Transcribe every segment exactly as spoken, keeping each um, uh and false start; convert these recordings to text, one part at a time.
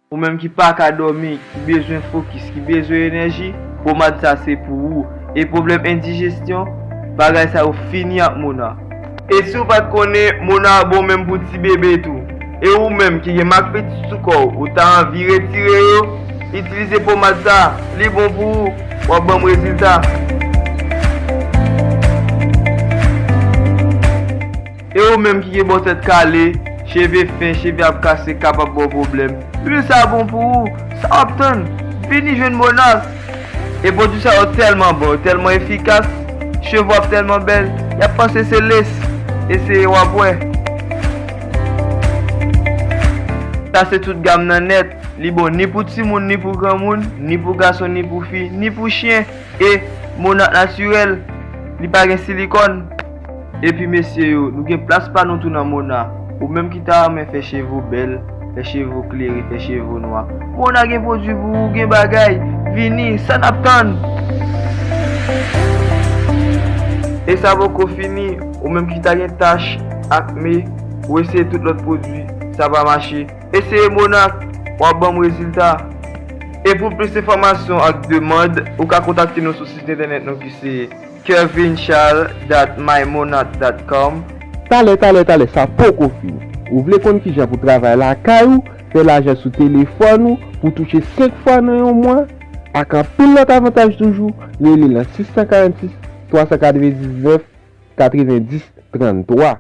Ou menm ki pa ka dòmi, ki bezwen fokis, ki bezwen enèji, pomad sa se pou ou. E pwoblèm endijesyon, bagay sa yo fini ak Mona. E si w pa t konnen, Mona bon menm pou ti bebe tou. E ou menm ki gen mak piti sou kò w, ou ta anvi retire yo, itilize pomad sa, li bon pou ou, w ap ban m rezilta. E ou menm ki gen bò tèt kale, cheve fen, cheve ap kase, kapab ba w pwoblèm. Lwil sa bon pou ou, sa w ap tann? Vini jwenn Mona. E pwodui sa yo tèlman bon, yo tèlman efikas, cheve w ap tèlman bèl, y ap panse se lès. Eseye w ap wè. Sa se tout gam nan nèt. Li bon ni pou timoun, ni pou granmoun, ni pou gason, ni pou fi, ni pou chen. E Mona natirèl, li pa gen silikòn. Epi mesye yo, nou gen plas pa nou tou nan Mona. Ou menm ki ta renmen fè cheve w bèl, fè cheve w klere, fè cheve w nwa, Mona gen pwodui pou ou, gen bagay. Vini, sa n ap tann? E sa poko fini, ou menm ki ta gen tach, akne, ou eseye tout lòt pwodui, sa pa mache. Eseye Mona, w ap ban m rezilta. E pou plis enfòmasyon ak demann, ou ka kontakte nou sou sit entènèt nou ki se kevin charles dot my monat dot com. Talè, talè, talè, sa poko fini. Ou vle konn kijan pou travay lakay ou, fè lajan sou telefòn ou, pou touche senk fwa nan yon mwa, ak anpil lòt avantaj toujou, rele nan sis san karannsis, twa san katrevendiznèf, katrevendis, tranntwa.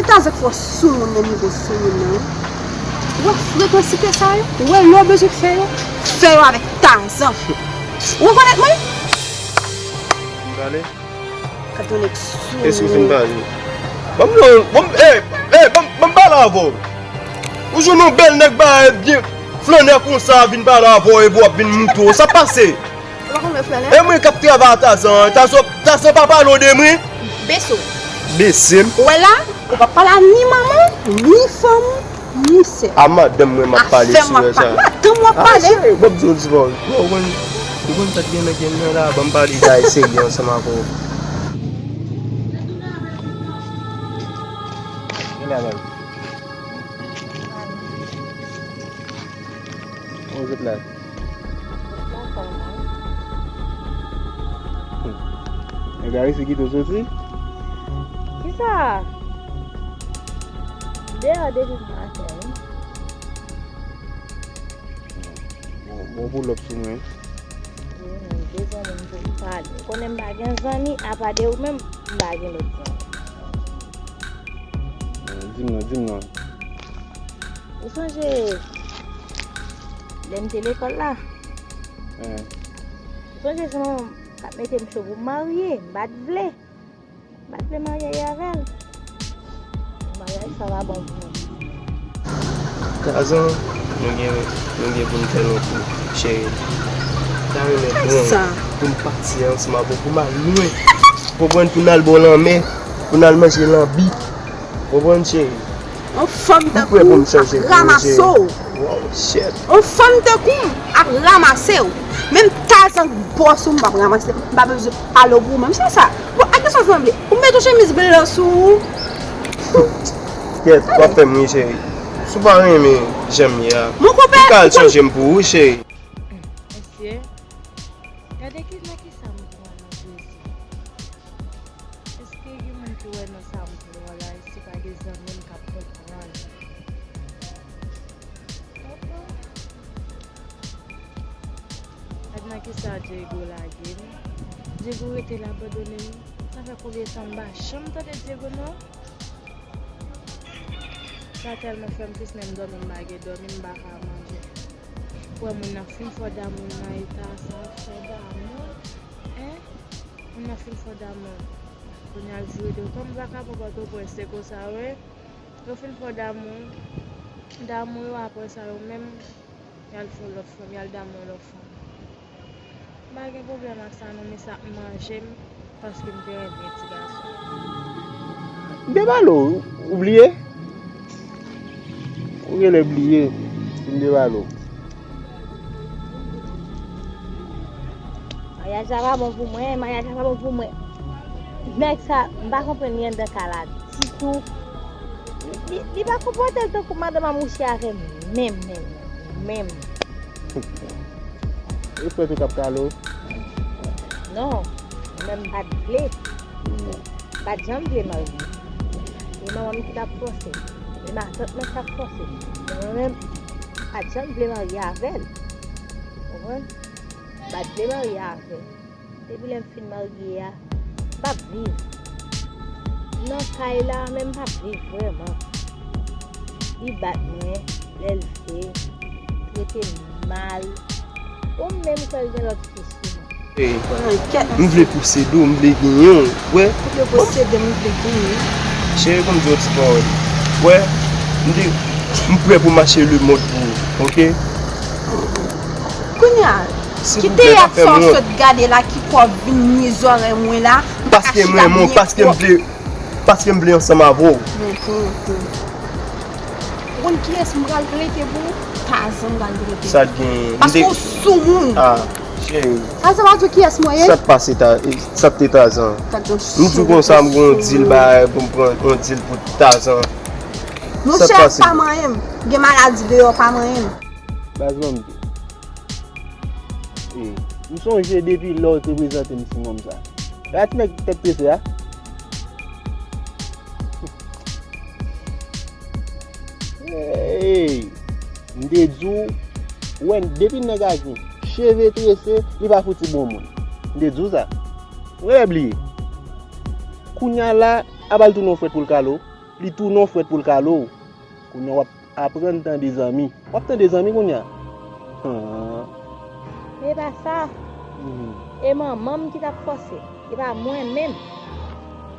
E Tazan k fè w soumoun nan nivo soumoun nan, wi. Ou wè frekansite sa yo? Ou wè lè w bezwen fè yo, fè yo avèk Tazan. Ou rekonèt mwen? M pale? Gade yon nèg soumoun. Èske w fin pale? Ban m non, ban m, eh, eh, ban m, ban m pale avè w. Ou jwenn yon bèl nèg ba byen flannè konsa vin pale avè w epi w ap vin moute w. Sa pase? Ou pa konn wè flannè? E mwen k ap travay a Tazan an. Tazan, Tazan pa pale w de mwen? Bese w. Bese m? Ou wè la, ou pa pale a ni manman w, ni fanm ou, ni sè w. A madanm mwen m ap pale si wè sa. Afè m w ap pale. Madanm w ap pale. Ah, cheri, m ap di w di bò. Ou konn, ou konn sa k gen nan gen nan la, ban m pale bagay serye ansanm avè w. Vin la, bèl. Kòman w sot la? Mwen pa mal. Hmm. Nèg la resi kite w soti? Kisa? Deyò depi maten, wi. Bon, bon pull up sou mwen. Wi, mwen bezwen moun pou m pale. Ou konnen m pa gen zanmi, apa de ou menm, m pa gen lòt zanmi. Eh, di m non, di m non. Ou sonje lè m te lekòl la? Eh. Ou sonje se manman m t ap mete m cho pou m marye, m pa t vle. M pa t vle marye avè l. Maryaj sa pa bon pou mwen. Tazan, nou gen, nou gen pou n fè yon kou, cheri. M ta renmen pran w pou n pati ansanm avè w, pou n al lwen. Konprann, pou n al bò lanmè, pou n al manje lanbi. Konprann, cheri? Yon fanm tankou w ap ranmase w. Wow, shit. Yon fanm tankou m ap ranmase w. Menm Tazan k bòs ou, m p ap ranmase. M pa bezwen pale w pou ou menm, se sa. Bon, ak sa w sanble? Ou met yon chemiz blan sou ou. Kèt, w ap fè m ri, cheri. Si w pa renmen jan m ye a, ou ka al chanje m pou ou, cheri. Mesye, gade ki, nan ki sa m pran nan Brezil. Èske gen moun ki wè nan sa m pran la, èske pa gen zanmi m k ap konprann? Gad nan kisa Diego lage m. Diego rete l abandone m. Sa fè konbyen tan m pa janm tande Diego non. Sa tèlman fè m tris, menm dòmi m pa gen dòmi, m pa ka manje. Wè moun nan fin fò damou nan eta sa, fò damou, en? Moun nan fin fò damou. Kounye a l di rete, kòm vakabon Pòtoprens se konsa, wi. Yo fin fò damou, damou yo apre sa yo menm, Y al fè lòt fanm, y al damou lòt fanm. M pa gen pwoblèm ak sa non, men sa ap manje m paske m te renmen ti gason. M te pale w, ou bliye? Ou genlè bliye si m te pale w. Maryaj la pa bon pou mwen, maryaj la pa bon pou mwen. Nèg sa, m pa konprann li anndan kay la ditou. Li, li pa konpòte l tankou madanm a mouche avè m menm, menm, menm. E frè te k ap kale w? Non, mwen menm m pa t vle. M pa t janm vle marye. E manman m ki t ap fòse m. E matant mwen ki t ap fòse m. Men mwen menm, m pa t janm vle marye avè l. Konprann? M pa t vle marye avè l. Depi lè m fin marye a, m p ap viv. Nan kay la, men m p ap viv vrèman. Li bat mwen, lè l vle, trete m mal. Ou menm kwè l gen lòt fi sou mwen. Ey, m vle posede w, m vle genyen w, wè. Ou vle posede m, ou vle genyen. Cheri, ban m di w yon ti pawòl. Wè, m de, m prè pou mache lemonn pou ou, oke? Kounye a, ki teyat sa w sot gade la ki fè w vin nwi zòrèy mwen la? Paske m renmen w, paske m vle, paske m vle ansanm avè w. Ou konn kiyès m pral trete pou ou? Tazan m pral trete. Sa t gen? Paske w soumoun. Ah, cheri. Tazan pa di w kiyès mwen ye? Sa t pase ta, sa t te Tazan? M di w konsa m gen yon dil bagay pou m pran yon dil pou Tazan. Monchè, pa manyen m. Gen maladi deyò, pa manyen m. Baz, ban m di w. E, m sonje depi lè w te prezante m ti nonm sa. Gad nèg tèt trese a. Ey, m te di w, ou wè, depi nèg la gen cheve trese, li pa fouti bon moun. M te di w sa. Ou genlè bliye. Kounye a la, apa l tounen yon frèt pou l kale w. Li tounen yon frèt pou l kale w. Kounye a w ap aprann tande zanmi. W ap tande zanmi kounye a. Han. Men e pa sa. Mhm. E manman m ki t ap fòse. E pa mwen menm.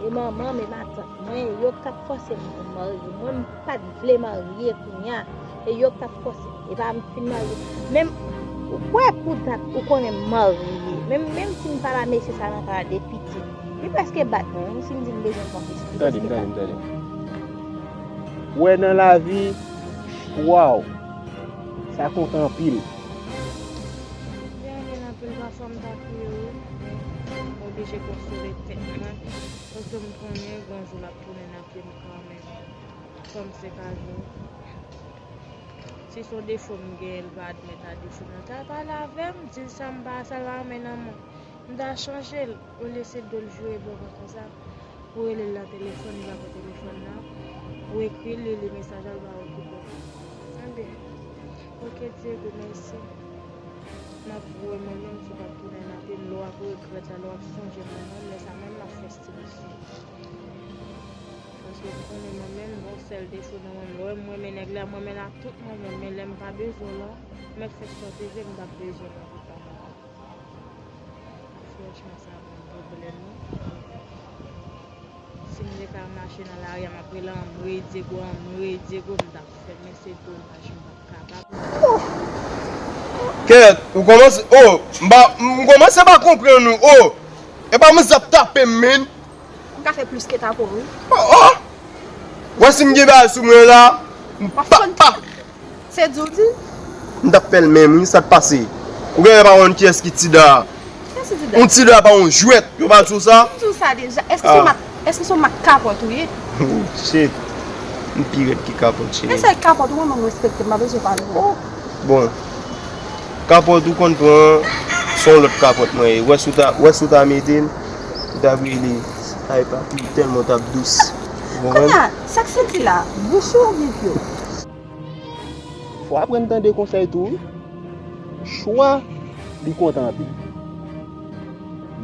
E manman m, e matant mwen, yo k t ap fòse m pou m marye. Mwen, m pa t vle marye kounye a. E yo k t ap fòse m. E pa m fin marye. Menm, ou kwè pou dat, ou konnen m marye. Menm, menm si m pa la mesye sa nan kay la depi pitit. Li prèske bat mwen, wi, si m di m bezwen konfesyon. Li prèske bat mwen. Tande m, tande m, tande m. Ou wè nan lavi, chwa w, sa konte anpil. Li anyen anpil, pafwa m ta kriye, wi, men m oblije konsole tèt mwen, paske m konnen gon jou l ap tounen nan pye m kanmenm. Fanm se pa jwe. Si se yon defo m genyen, l pa admèt a defo m nan, ta pale avè m, di l sa m pa, sa l pa renmen nan mwen. M ta chanje l, olye se do l vire bò mwen konsa. Ou rele l nan telefòn, li pa pran telefòn nan. Ou ekri l, li li mesaj la, li pa okipe w. Ebyen, oke, Dyego, mèsi. M ap voye mwen menm, si w pa t tounen nan pye m, lè w ap regrèt la, lè w ap sonje mwen menm, lè sa menm m ap fè stil sou ou. Paske m konnen mwen menm, gon sèl defo nan mwen, lè w wè m renmen nèg la, m renmen l ak tout mwen menm, men lè m pa bezwen w lan, mèt fè sa w te vle, m p ap bezwen w nan vi pa m ankò. Franchman, sa ban m pwoblèm, wi. Si m te ka mache nan lari a, m ap rele Anmwey Dyego, Anmwey Dyego, m t ap fè, men se domaj, m p ap kapab. Kèt, ou kòmanse, oh, m pa, m kòmanse pa konprann ou, oh. E pa mwen zap tape m, men. M ka fè plis ke tape w, wi. Oh, oh. Wè si m gen bagay sou mwen la, m pa, pa. Se di w di? M t ap fè l menm, wi, sa k pase? Ou genlè pa konn kiyès ki Tida a. Kiyès ki Tida? Yon Tida pa yon jwèt, yo pa di w sa? M di w sa deja. Èske se yon mak, èske se yon mak kapòt ou ye? Oh, shit. M pi rèd ki kapòt, cheri. E se kapòt ou, mwen, mwen respekte, m pa bezwen pale w. Oh. Bon. Kapòt ou konn pran, se yon lòt kapòt mwen ye. Wè si w ta, wè si w ta mete l, ou t ap rele, ay papi, tèlman w t ap dous. Ou konprann? Kounye a, sa k soti la, bouch ou oubyen pye w? Fò w aprann tande konsèy tou, wi. Chwa, li konte anpil.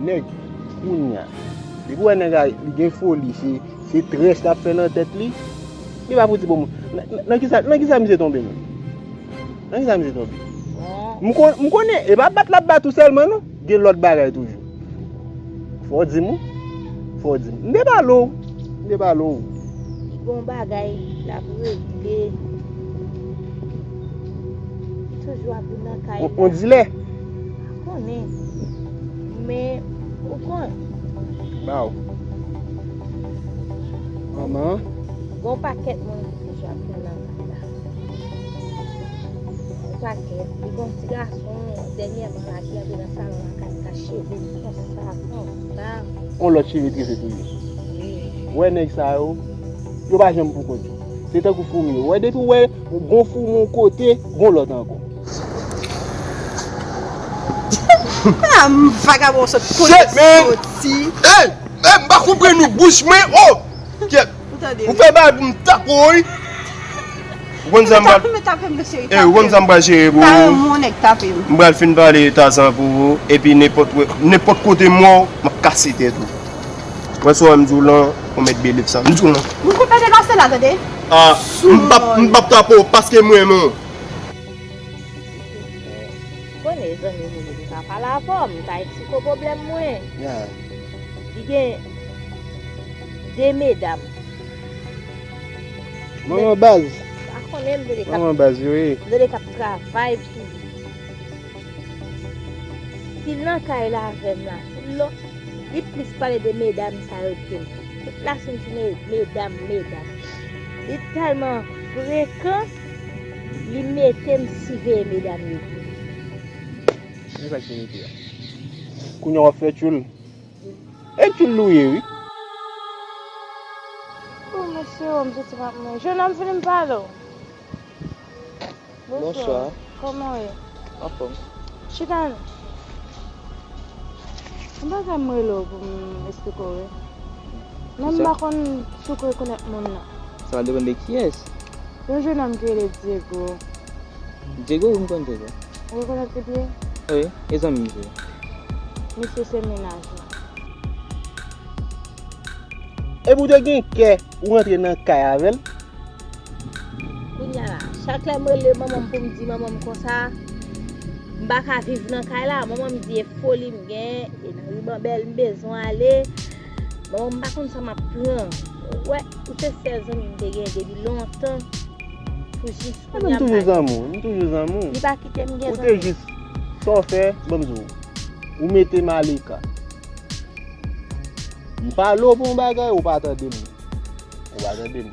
Nèg, kounye a, depi w wè nèg la, li gen foli, se, se trèch l ap fè nan tèt li, li pa fouti bon moun. Nan, nan, nan kisa, nan kisa misye tonbe menm? Nan kisa misye tonbe? M kon-, m konnen, e pa bat l ap bat ou sèlman non, gen lòt bagay toujou. Fò w di m wi. Fò w di m. M te pale w. M te pale w. Li gon bagay l ap regle. Li tou Jou ap vin nan kay la. On dilè. Pa konnen. Men, ou konn. Ba w. Manman. Gon pakèt moun ki toujou ap vin nan kay la. Yon pakèt. Li gon ti gason, dènyèman la, ki antre nan salon la, k ap kache vin konsa, konsa. On lòt cheve trese tou ye. Wi. Wè nèg sa yo, yo pa janm pou kont yo. Se tankou foumi yo. Wè depi w wè gon foumi yon kote, gon lòt ankò. Ah, m vagabon sot kote soti. Hey! Hey, m pa konprann nou bouch mwen. Oh! Kyèt. Ou fè bagay pou m tape w, wi. Ou konn sa m pral. Tape m, tape m, mesye, eh, ou konn sa m pral jere pou ou. M pral fin pale Tazan pou ou. Epi nenpòt, nenpòt kote m wè w, m ap kase tèt ou. Wè sa w wè m di w lan, ou mèt believe sa. M di w lan. Moun konn pèdi pase la, tande. Ah, m p ap, m p ap tape w paske m renmen w. Konnen zanmi moun yo, m ka pale avè w, m ka eksplike w pwoblèm mwen. Li gen de medam. Manman baz. Pa konnen m tande k ap, manman baz, wi. M tande k ap travay sou li. Si l nan kay la avè m la, si l lò, li plis pale de medam sa yo ke m. Tout la se m sou me-, medam, medam. Li tèlman frekan, li mete m siveye medam yo tou. Men sa k te mete a. Kounye a w ap fè tchoul. E tchoul li w ye, wi. O, mesye, o, m santi m ap mouri. Jennonm, vini m pale w. Bonswa. Bonswa. Kòman w ye? Anfòm. Chita non. Yon bagay m rele w pou m esplike w, wi. Men m pa konn si w rekonèt moun nan. Sa va depann de kiyès? Yon jennonm ki rele Diego. Diego, wi, m konn Diego. Ou rekonèt li byen? Wi, e zanmi m tou. Misye se mennaj mwen. Epi w te gen kè ou rantre nan kay avè l? Kounye a la, chak lè m rele manman m pou m di manman m konsa, m pa ka viv nan kay la. Manman m di e foli m gen, e nan ribanbèl m bezwen ale. Manman m pa konn sa m ap pran. Ou wè, ou se sèl zanmi m te gen depi lontan. Pou jis kounye a m pa gen. Mwen menm toujou zanmi w, m toujou zanmi w. Li pa kite m gen zanmi. Ou te jis, sa w fè, ban m di w. Ou mete m aleka. M pale w pou yon bagay, ou pa tande m. Ou pa tande m.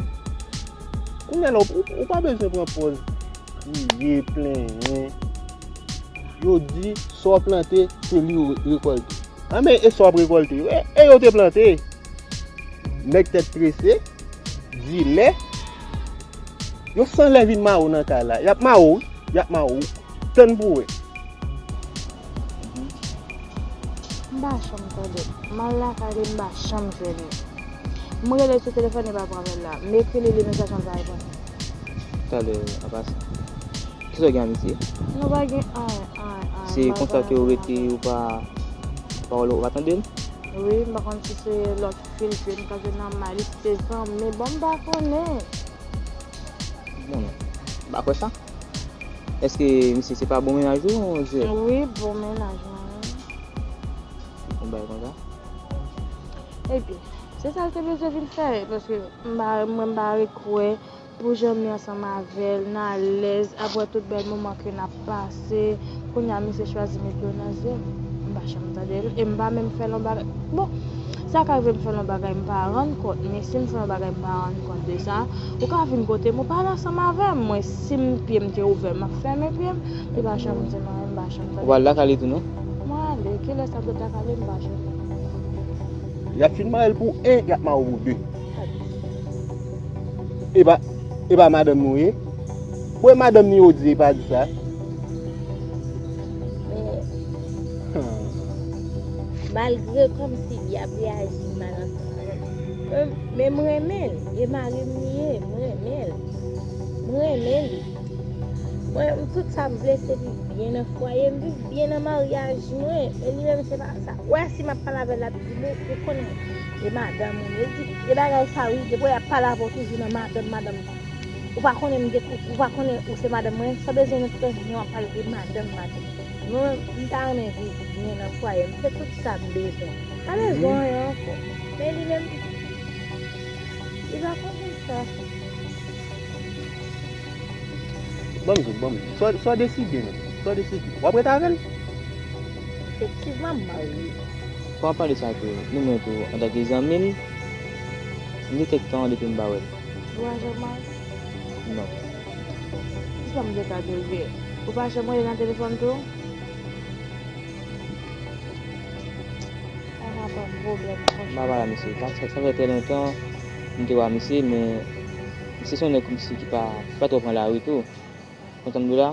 Kounye a la, ou, ou pa bezwen pran pòz kriye, plenyen. Yo di, sa w plante, se li w rekòlte. Anben, e sa w ap rekòlte yo. E, e yo te plante. Nèg tèt trese, dilè. Yo san lè vin mare w nan kay la. Y ap mare w, wi. Y ap mare w. Tann pou w wè. M pa janm tande l. M al lakay li, m pa janm jwenn li. M rele sou telefòn, li pa pran apèl la. M ekri li, li mesaj, li pa reponn. Talè, apa sa. Kisa w gen ak misye? Nou pa gen anyen, anyen, anyen. Se konsa ke w rete, ou pa, ou pa wè l, ou pa tande l? Wi, m pa konn si se lòt fi l jwenn, ka jwenn nan may li, si se zanmi, bon, m pa konnen. Bon, m pa kwè sa. Èske misye se pa bon mennaj ou, on dirait? Wi, bon mennaj mwen, wi. Yon bagay konsa? Ebyen, se sa l te bezwen vin fè, paske m pa, mwen m pa rekwè pou jan m ye ansanm avè l, n alèz, apre tout bèl moman ke n ap pase, kounye a misye chwazi mete yo nan zye m. M pa janm tande l, e m pa menm fè l yon bagay. Bon, sa ka rive m fè l yon bagay, m pa rann kont, men si m fè yon bagay, m pa rann kont de sa, ou ka vin kote m, ou pale ansanm avè m. Mwen, si m, pye m te ouvè, m ap fèmen pye m. Li pa janm di m anyen, m pa janm tande. Ou pral lakay li tou, non? Mwen ale, kilè sa dwe lakay li, m pa janm. Y ap fin mare l pou en, y ap mare w pou de. E pa, e pa madanm nou ye? Bon, e madanm ni yo di, e pa di sa. Men, malgre kòmsi li ap reyaji mal ansanm avè m, men, men m renmen l. E mari m li ye, m renmen l. M renmen li. Mwen, m, tout sa m vle, se viv byen nan fwaye m, viv byen nan maryaj mwen. E li menm, se pa sa. Ou wè, si m ap pale avè l, l ap di, bon, ou konnen, e madanm ou, li di, e bagay sa, wi, depi w ap pale avè w toujou nan madanm, madanm. Ou pa konnen m gen, ou pa konnen ou se madanm mwen, sa bezwen nou tout ansanm ap pale de madanm, madanm. Mwen, m ta renmen viv byen nan fwaye m, se tout sa m bezwen. Pa bezwen anyen ankò. Men li menm, li pa konnen sa. Ban m di w, ban m di w. Sa w, sa w deside menm? Sa w deside? W ap ret avè l? Efektivman, m marye. Fò w pale sa tou, ni mwen tou, antanke zanmi l, m gen kèk tan depi m pa wè l. Ou pa janm marye? Non. Kisa m te ka di w ke ou pa janm rele nan telefòn tou? Sa va pa m pwoblèm, franchman. M pa pale a misye. Sa, sa, sa fè trè lontan m te wè misye, men misye se yon nèg kòmsi ki pa, ki pa twò pran lari tou. Konprann m la?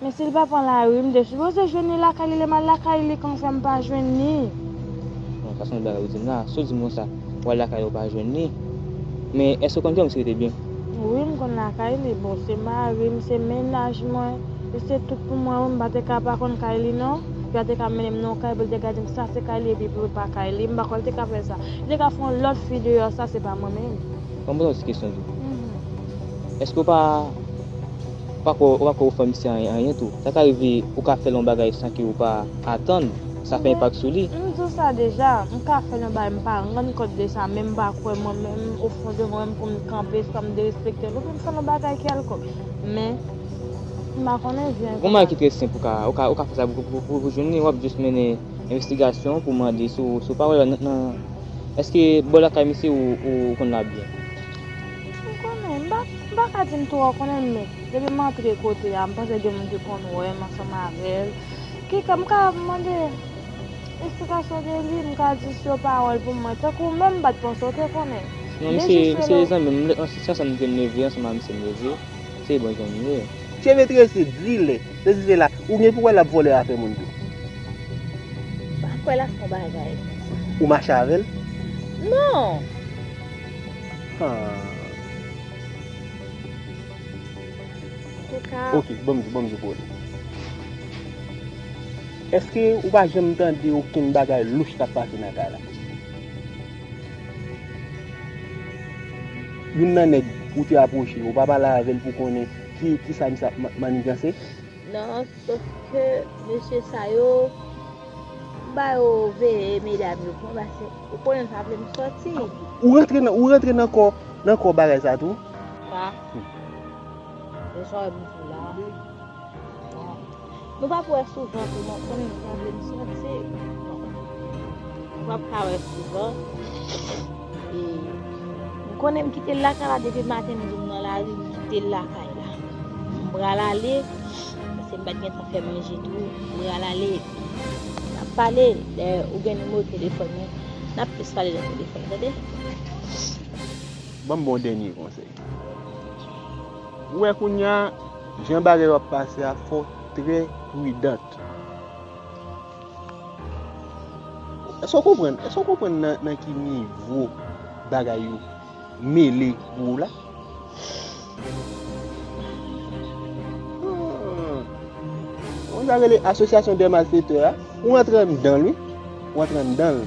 Men si l pa pran lari, m te sipoze jwenn li lakay li, lè m al lakay li, kòman fè m pa jwenn li? Non, sa se yon bagay ou di m la. Si w di m konsa, w al lakay li, ou pa jwenn li. Men èske w konn jan misye rete byen? Wi, m konn lakay li. Bon, se mari m, se mennaj mwen, li se tout pou mwen, wi, m pa te ka pa konn kay li, non. Li pa te ka mennen m nan yon kay pou l te gade m sa se kay li, epi pou l pa kay li. M pa kwè l te ka fè sa. Li te ka fè yon lòt fi deyò, sa se pa mwen menm. Ban m poze w ti kesyon tou. Mhm. Èske w pa, w pa kwè, w pa kwè ou fè misye anyen, anyen tou? Sa ka rive ou ka fè l yon bagay san ke ou pa atann, sa fè enpak sou li. M di w sa deja, m ka fè l yon bagay, m pa rann kont de sa, men m pa kwè mwen menm, o fon de mwen menm, pou m kanpe san m derespekte l, oubyen m fè l yon bagay kèlkonk. Men, m pa konnen vi an. Gon bagay ki trè senp ou ka, ou ka, ou ka fè sa pou, pou, pou, pou jwenn li, w ap jis mennen envestigasyon pou mande si w, si w pa wè nan, nan, èske bò lakay misye ou, ou konn la byen? M konnen, m pa, m pa ka di m twò konnen, men depi m antre kote a, m panse gen moun ki konn wè m ansanm avè l. Ki ka, m ka mande esplikasyon de li, m ka di si yo pa wè l pou mwen. Tankou ou menm, m pa t panse w te konnen. Non, misye, misye zanmi m, m, se ansanm ke m leve, ansanm a misye m leve. Se bon jan m ye. Cheve trese, dilè, sesi sela. Ou gen pou wè l ap vòlè afè moun tou. M pa kwè l ap fè yon bagay konsa. Ou mache avè l? Non. Ah. Antouka. Ok, ban m di, ban m di pou ou. Èske ou pa janm tande okenn bagay louch k ap pase nan kay la? Youn nan nèg ou te apwoche, ou pa pale avè l pou konnen ki, ki sa misye ap ma-, maniganse? Non, sòf ke mesye sa yo, m ba yo veye medam yo pou mwen, paske ou konnen sa vle m sòti. Ou rantre nan, ou rantre nan kò, nan kò bagay sa tou? Pa. Hmm. Men sa w wè m di w la. Bon. Nou p ap wè souvan tou, men w konnen sa vle m sòti. Bon. Nou p ap ka wè souvan. E m konnen m kite l lakay la depi maten, m di w m nan lari, m kite l lakay la. M pral ale, paske m pa t gentan fè manje tou. M pral ale. N ap pale, dayè, ou gen nimewo telefòn mwen. N ap plis pale nan telefòn, tande? Ban m ba w dènye konsèy. Ou wè kounye a, jan bagay yo ap pase a, fò w trè pridant. Èske w konprann? Èske w konprann nan, nan ki nivo bagay yo mele pou ou la? Hmm. Ou konn sa rele asosyasyon dè malfetè a? Ou antre anndan l, wi. Ou antre anndan l.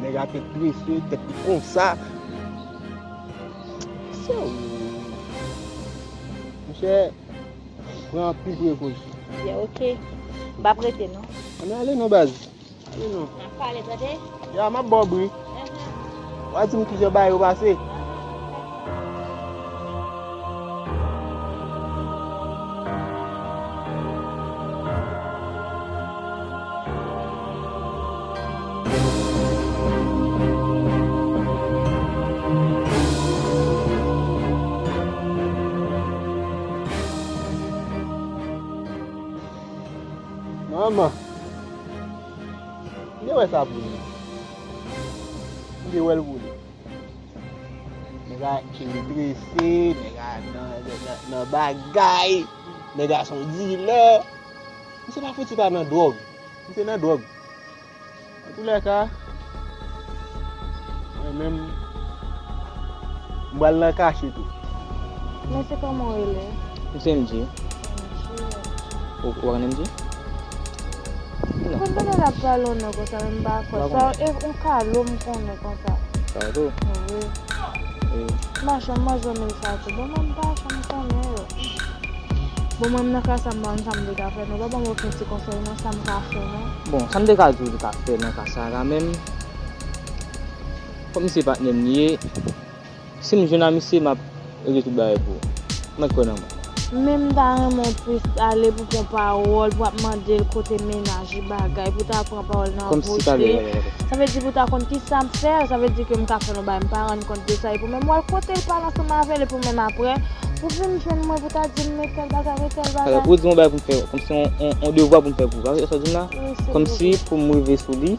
Nèg a tèt trese, tèt li konsa. Se ou. Monchè, pran anpil prekosyon. Ya, ok. M p ap rete, non. Ann ale non, baz. Ale non. N ap pale, tande? Ya, m ap ba w bri. Ahan. W a di m kijan bagay yo pase. Ahan. Manman. M te wè sa pou li. M te wè l pou li. Nèg la cheve trese, nèg la nan, nan, nan, nan bagay, nèg la se yon dilè. Misye pa fouti pa nan dwòg. Misye nan dwòg. Antoulèka, mwen menm, m pral nan kache tou. Men se kòman w rele? M se M J. M J. Ou, ou pa konnen M J? Non. Konn tande l ap pale yon non konsa, men m pa kwè. Ou pa konnen? Sa, e, yon kalo m konnen konsa. Kalo? Wi. E. M pa janm manje mil sa tou. Bon, mwen m pa janm konnen yo. Bon, mwen m nan klas la, m pa konn sa m te ka fè, non. Pa ban m okenn ti konsèy, non, sa m ka fè, non. Bon, sa m te ka di w, ou te ka fè nan ka sa la menm. Kòm misye patnè m li ye, si m jwenn a misye, m ap regle tout bagay pou ou. Mèt kwè nan mwen. Men m ta renmen w plis ale pou pran pawòl, pou ap mande l kote mennaj li bagay, pou ta pran pawòl nan bouch li. Sa vle di pou ta konn ki sa m fè l, sa vle di ke m ka fè l yon bagay, m pa rann kont de sa, epi w menm w al kote l, pale ansanm avè l, epi w menm apre, ou vin jwenn mwen pou ta di m men tèl bagay, men tèl bagay. Ou di m yon bagay pou m fè, kòmsi yon, yon, yon devwa pou m fè pou ou. Sa vle di sa w di m la? Kòmsi pou m rive sou li,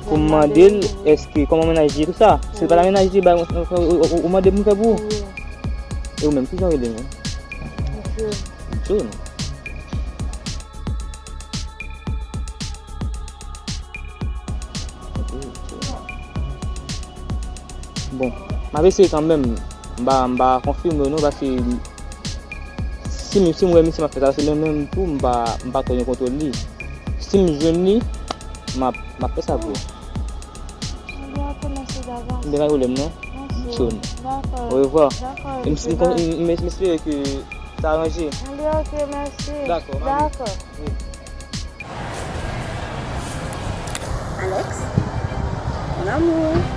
pou m mande l, èske, kòman mennaj li ye, tou sa. Si l pa nan mennaj li, ou mande pou m fè pou ou. E ou menm, kijan w rele menm? John. Bon, m ap eseye kanmenm. M pa, m pa konfime non, paske si m, si m wè misye m ap fè sa, se menm, menm tou, m pa, m pa twò gen kontwòl li. Si m jwenn li, m ap, m ap fè sa pou ou. Ebyen, ok, mèsi davans. Gen pa pwoblèm non. Mèsi. John. Dakò. Orevwa. Dakò. M, m, m, m espere ke sa aranje. Ebyen, ok, mèsi. Dakò, mami. Dakò. Wi. Alex, mon amour.